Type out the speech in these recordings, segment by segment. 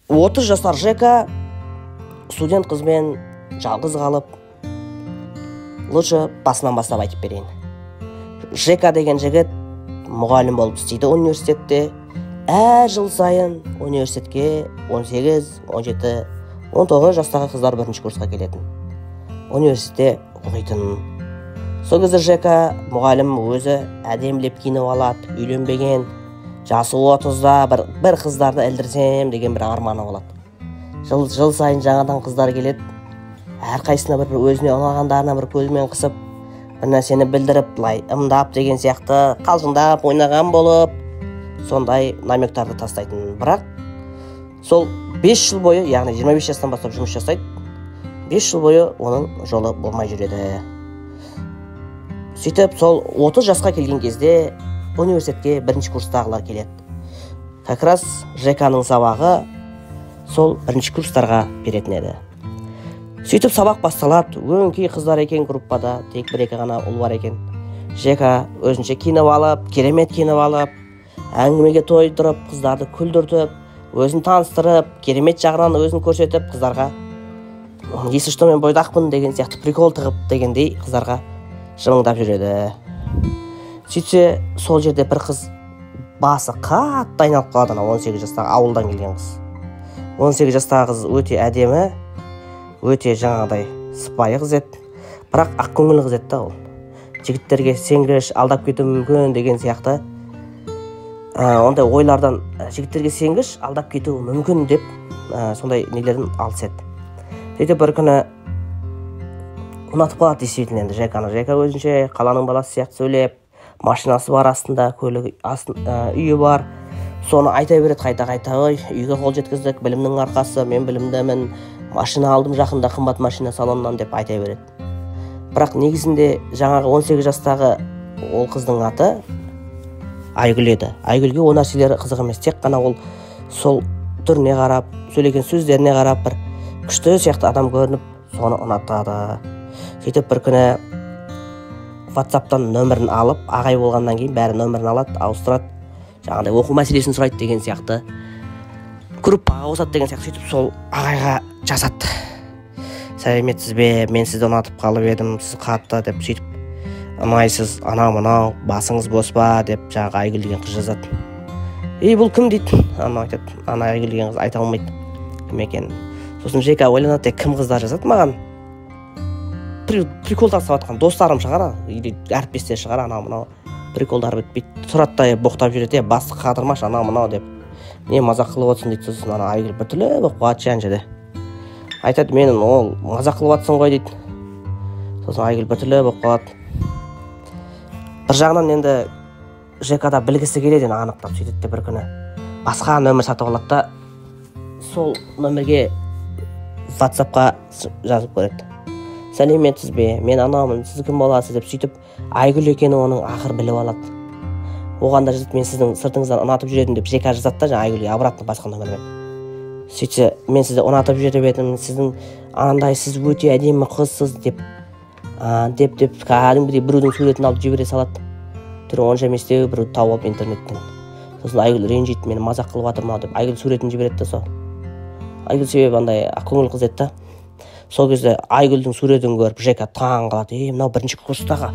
30 жасар Жека студент қызбен жалғыз қалып, лучше басынан бастап айтып берейін. Жека деген жігіт мұғалім болып істейді университетте. Әр жыл сайын университетке 18, 17, 19 жастағы қыздар бірінші курсқа келетін. Университетте оқитын. Сол кезде Жека мұғалім өзі әдемілеп киініп алады, үйленбеген, жасы 30-да бір қыздарды ілдірсем деген бір арманы болады. Жыл сайын жаңадан қыздар келеді. Әрқайсысына бір өзіне ұнағандарына бір көзімен қысып, бір нәрсені білдіріп, былай ымдап деген сияқты, қалжыңдап ойнаған болып, сондай намектарды тастайтын. Бірақ сол 5 жыл бойы, яғни 25 жастан бастап жұмыс жасайды, 5 жыл бойы оның жолы болмай жүреді. Сөйтіп сол 30 жасқа келген кезде университетке бірінші курстағылар келеді. Как раз Жеканың сабағы сол бірінші курстарға беретін еді. Сөйтіп сабақ басталады. Өңкей қыздар екен группада, тек бір-екі ғана ұл бар екен. Жека өзінше киініп алып, керемет киініп алып, әңгімеге тойдырып, қыздарды күлдіртіп, өзін таныстырып, керемет жағынан өзін көрсетіп, қыздарға если что мен бойдақпын деген сияқты прикол тығып дегендей қыздарға жымыңдап жүреді. Сөйтсе сол жерде бір қыз басы қатты айналып қалады, ана 18 жастағы ауылдан келген қыз. 18 жастағы қыз өте әдемі, өте жаңағыдай сыпайы қыз еді, бірақ ақкөңіл қыз еді да ол. Жігіттерге сенгіш, алдап кетуі мүмкін деген сияқты, ондай ойлардан жігіттерге сенгіш, алдап кетуі мүмкін деп, сондай нелерден алыс еді. Сөйтіп бір күні ұнатып қалады действительно енді Жеканы. Жека өзінше қаланың баласы сияқты сөйлеп, машинасы бар астында, көлігі үйі бар. Соны айта береді қайта-қайта, ой, үйге қол жеткіздік, білімнің арқасы, мен білімдімін, машина алдым жақында, қымбат машина салоннан деп айта береді. Бірақ негізінде жаңағы 18 жастағы ол қыздың аты Айгүл еді. Айгүлге ол нәрселері қызық емес, тек қана ол сол түріне қарап, сөйлеген сөздеріне қарап бір күшті сияқты адам көрініп, соны ұнатады. Сөйтіп бір күні WhatsApp'тан нөмірін алып, ағай болғаннан кейін бәрі нөмірін алады, ауыстырады, жаңағыдай оқу мәселесін сұрайды деген сияқты, группаға қосады деген сияқты. Сөйтіп сол ағайға жазады: сәлеметсіз бе, мен сізді ұнатып қалып едім, сіз қатты деп, сөйтіп ұнайсыз, анау мынау, басыңыз бос па деп жаңағы Айгүл деген қыз жазады. Ей, бұл кім дейді, анау айтады, ана Айгүл деген қыз айта алмайды кім екенін. Сосын Жека ойланады, кім қыздар жазады маған, прикол тастап жатқан достарым шығар, или әріптестер шығар, анау мынау приколдар бітпейді, тұрады да боқтап жүреді, басты қатырмашы анау мынау деп, не мазақ қылып отырсың дейді. Сосын ана Айгүл біртүрлі болып қалады жан жерде, айтады, мен ол мазақ қылып жатсың ғой дейді. Сосын Айгүл біртүрлі болып қалады. Бір жағынан енді Жека да білгісі келеді енді анықтап. Сөйтеді де бір күні басқа нөмір сатып алады да, сол нөмірге WhatsAppқа жазып көреді: сәлеметсіз бе, мен анаумын, сіз кім боласыз деп. Сөйтіп Айгүл екенін оның ақыры біліп алады. Оған да жазады, мен сіздің сыртыңыздан ұнатып жүр едім деп. Жека жазады да жаңа Айгүлге обратно басқа нөмірмен. Сөйтсе, мен сізді ұнатып жүріп едім, сіздің анандай, сіз өте әдемі қызсыз деп, деп кәдімгідей біреудің суретін алып жібере салады. Түрі онша емес деу, біреуді тауып алып интернеттен. Сосын Айгүл ренжиді, мені мазақ қылып жатыр мынау деп. Айгүл суретін жібереді да сол. Айгүл себебі андай ақкөңіл қыз еді да. Сол кезде Айгүлдің суретін көріп Жека таң қалады. Ей, мынау бірінші курстағы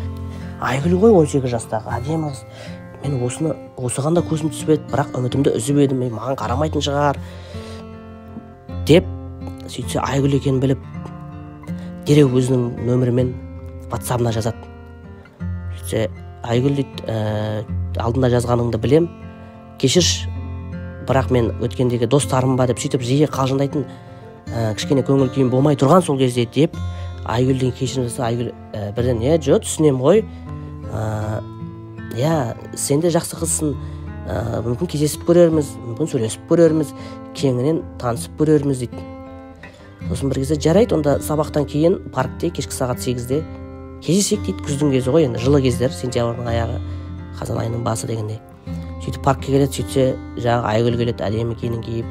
Айгүл ғой, 18 жастағы әдемі қыз. Мен осыған да көзім түспеді, бірақ үмітімді үзіп едім, маған қарамайтын шығар деп. Сөйтсе Айгүл екенін біліп, дереу өзінің нөмірімен WhatsApp-ына жазады. Сөйтсе Айгүл дейді, алдында жазғаныңды білем, кешірші, бірақ мен өткендегі достарым ба деп сөйтіп жиі қалжыңдайтын, кішкене көңіл күйім болмай тұрған сол кезде деп Айгүлден кешірім сұраса, Айгүл бірден, е, жо, түсінемін ғой, иә, сен де жақсы қызсың, мүмкін кездесіп көрерміз, мүмкін сөйлесіп көрерміз, кеңінен танысып көрерміз дейді. Сосын бір кезде жарайды, онда сабақтан кейін паркте кешкі сағат 8-де кездесейік дейді. Күздің кезі ғой енді, жылы кездер, сентябрьдің аяғы, қазан айының басы дегендей. Сөйтіп паркке келеді. Сөйтсе жаңағы Айгүл келеді, әдемі киімін киіп,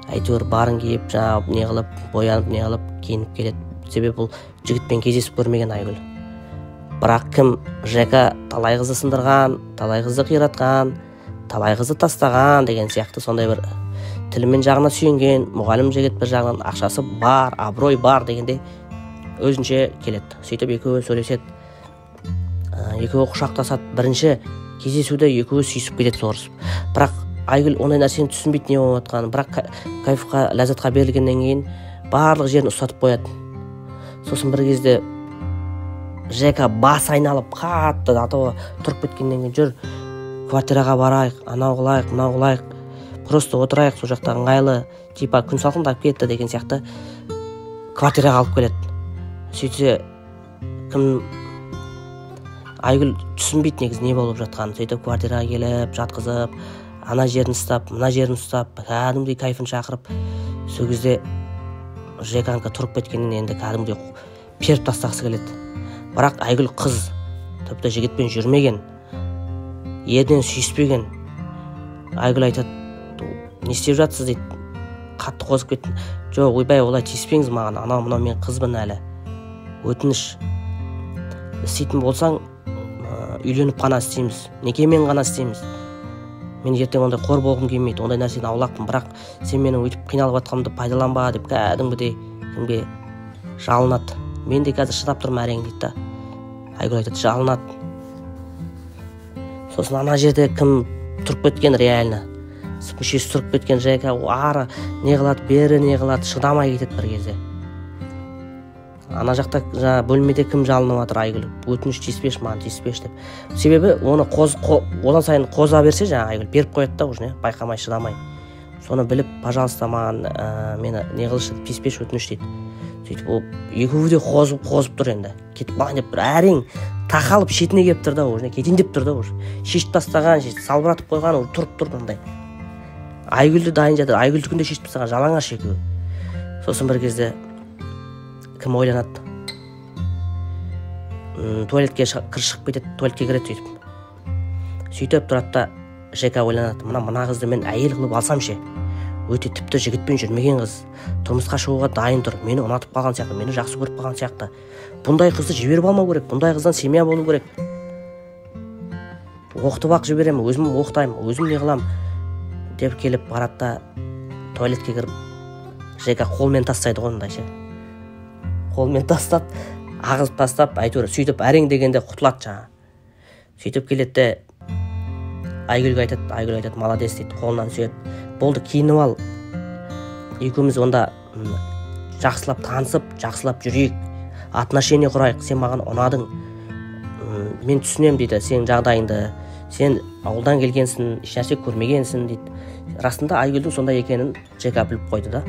әйтеуір барын киіп, жаңағы не қылып, боянып, не қылып киініп келеді. Себебі бұл жігітпен кездесіп көрмеген Айгүл. Бірақ кім Жека талай қызды сындырған, талай қызды қиратқан, талай қызды тастаған деген сияқты сондай бір Тілімен жағына сүйенген мұғалім жігіт, бір жағынан ақшасы бар, абырой бар дегендей өзінше келеді. Сөйтіп екеуі сөйлеседі, екеуі құшақтасады. Бірінші кездесуде екеуі сүйісіп кетеді сорысып. Бірақ Айгүл ондай нәрсені түсінбейді, не болып жатқанын. Бірақ кайфқа, ләззатқа берілгеннен кейін барлық жерін ұстатып қояды. Сосын бір кезде Жека бас айналып қатты атауы тұрып кеткеннен кейін, жүр квартираға барайық, анау қылайық, мынау қылайық, просто отырайық сол жақта, ыңғайлы, типа күн салқындап кетті деген сияқты квартираға алып келеді. Сөйтсе кім, Айгүл түсінбейді негізі не болып жатқанын. Сөйтіп квартираға келіп жатқызып, ана жерін ұстап, мына жерін ұстап, кәдімгідей кайфын шақырып. Сол кезде Жеканікі тұрып кеткеннен енді кәдімгідей періп тастағысы келеді. Бірақ Айгүл қыз, тіпті жігітпен жүрмеген, ерден сүйіспеген. Айгүл айтады, не істеп жатсыз дейді, қатты қозып кеттім. Жоқ, ойбай, олай тиіспеңіз маған, анау мынау, мен қызбын әлі, өтініш, істейтін болсаң үйленіп қана істейміз, некемен ғана істейміз. Мен ертең ондай қор болғым келмейді, ондай нәрседен аулақпын, бірақ сен менің өйтіп қиналып жатқанымды пайдаланба деп кәдімгідей кімге жалынады. Мен де қазір шыдап тұрмын әрең дейді да. Айгүл айтады, жалынады. Сосын ана жерде кім тұрып кеткен, реально мүшесі тұрып кеткен Жека ары не қылады, бері не қылады, шыдамай кетеді бір кезде. Ана жақта жаңа бөлмеде кім жалынып жатыр, Айгүл, өтініш, тиіспеші маған, тиіспеші деп. Себебі оны одан сайын қоза берсе, жаңа Айгүл беріп қояды да уже, байқамай, шыдамай. Соны біліп, пожалуйста, маған мені не қылшы, тиіспеші, өтініш дейді. Сөйтіп ол екеуі де қозып тұр енді. Кетіп қалайын деп тұр, әрең тақалып шетіне келіп тұр да, уже кетейін деп тұр да, уже шешіп тастаған, салбыратып қойған, уже тұрып тұр мындай. Айгүл де дайын жатыр, Айгүлдікін де шешіп тастаған, жалаңаш екеуі. Сосын бір кезде кім ойланады, туалетке шығып кетеді, туалетке кіреді. Сөйтіп тұрады да Жека ойланады, мына қызды мен әйел қылып алсам ше, өте тіпті жігітпен жүрмеген қыз, тұрмысқа шығуға дайын тұр, мені ұнатып қалған сияқты, мені жақсы көріп қалған сияқты. Бұндай қызды жіберіп алмау керек, бұндай қыздан семья болу керек. Оқытып ақ жіберемін, өзім оқытаймын, өзім не қыламын деп келіп барады да туалетке кіріп Жека қолмен тастайды ғой мындай ше. Қолмен тастап, ағызып тастап, әйтеуір сөйтіп әрең дегенде құтылады жаңа. Сөйтіп келеді де Айгүлге айтады, Айгүл айтады, молодец дейді, қолынан сүйеді. Болды, киініп ал, екеуміз онда жақсылап танысып, жақсылап жүрейік, отношение құрайық, сен маған ұнадың, мен түсінемін дейді сенің жағдайыңды, сен ауылдан келгенсің, ешнәрсе көрмегенсің дейді. Расында Айгүлдің сондай екенін Жека біліп қойды да.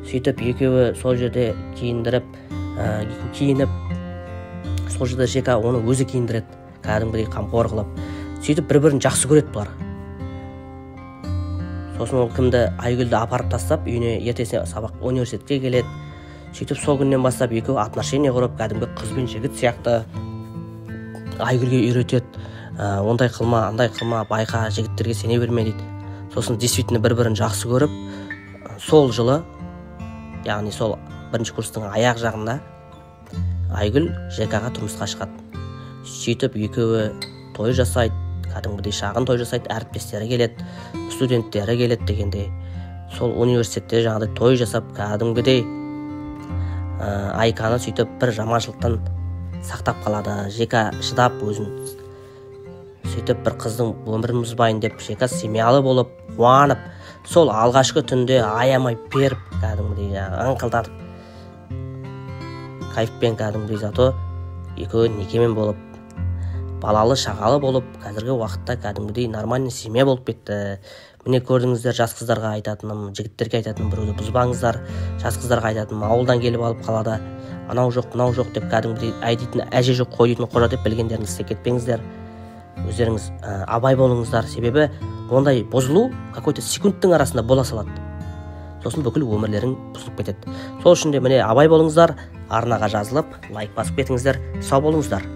Сөйтіп екеуі сол жерде киіндіріп, киініп, сол жерде Жека оны өзі киіндіреді, кәдімгідей қамқор қылып. Сөйтіп бір-бірін жақсы көреді бұлар. Сосын ол кімді, Айгүлді апарып тастап, үйіне ертесіне сабақ университетке келеді. Сөйтіп сол күннен бастап екеуі отношение құрып, кәдімгі қыз бен жігіт сияқты Айгүлге үйретеді. Ондай қылма, андай қылма, байқа, жігіттерге сене берме дейді. Сосын действительно бір-бірін жақсы көріп, сол жылы, яғни сол бірінші курстың аяқ жағында Айгүл Жекаға тұрмысқа шығады. Сөйтіп екеуі той жасайды, кәдімгідей шағын той жасайды, әріптестері келеді, студенттері келеді дегендей. Сол университетте жаңағыдай той жасап, кәдімгідей Айканы сөйтіп бір жаманшылықтан сақтап қалады. Жека шыдап өзін сөйтіп бір қыздың өмірін бұзбайын деп Жека семьялы болып қуанып, сол алғашқы түнде аямай періп, кәдімгідей жаңағы ыңқылдатып кайфпен кәдімгідей, зато екеуі некемен болып, балалы шағалы болып, қазіргі уақытта кәдімгідей нормальный семья болып кетті. Міне көрдіңіздер, жас қыздарға айтатыным, жігіттерге айтатыным, біреуді бұзбаңыздар. Жас қыздарға айтатыным, ауылдан келіп алып қалада анау жоқ, мынау жоқ деп кәдімгідей әй дейтін әже жоқ, қой дейтін қожа деп білгендеріңізді істеп кетпеңіздер. Өздеріңіз абай болыңыздар, себебі ондай бұзылу какой-то секундтың арасында бола салады. Сосын бүкіл өмірлерің бұзылып кетеді. Сол үшін де міне абай болыңыздар, арнаға жазылып, лайк басып кетіңіздер. Сау болыңыздар.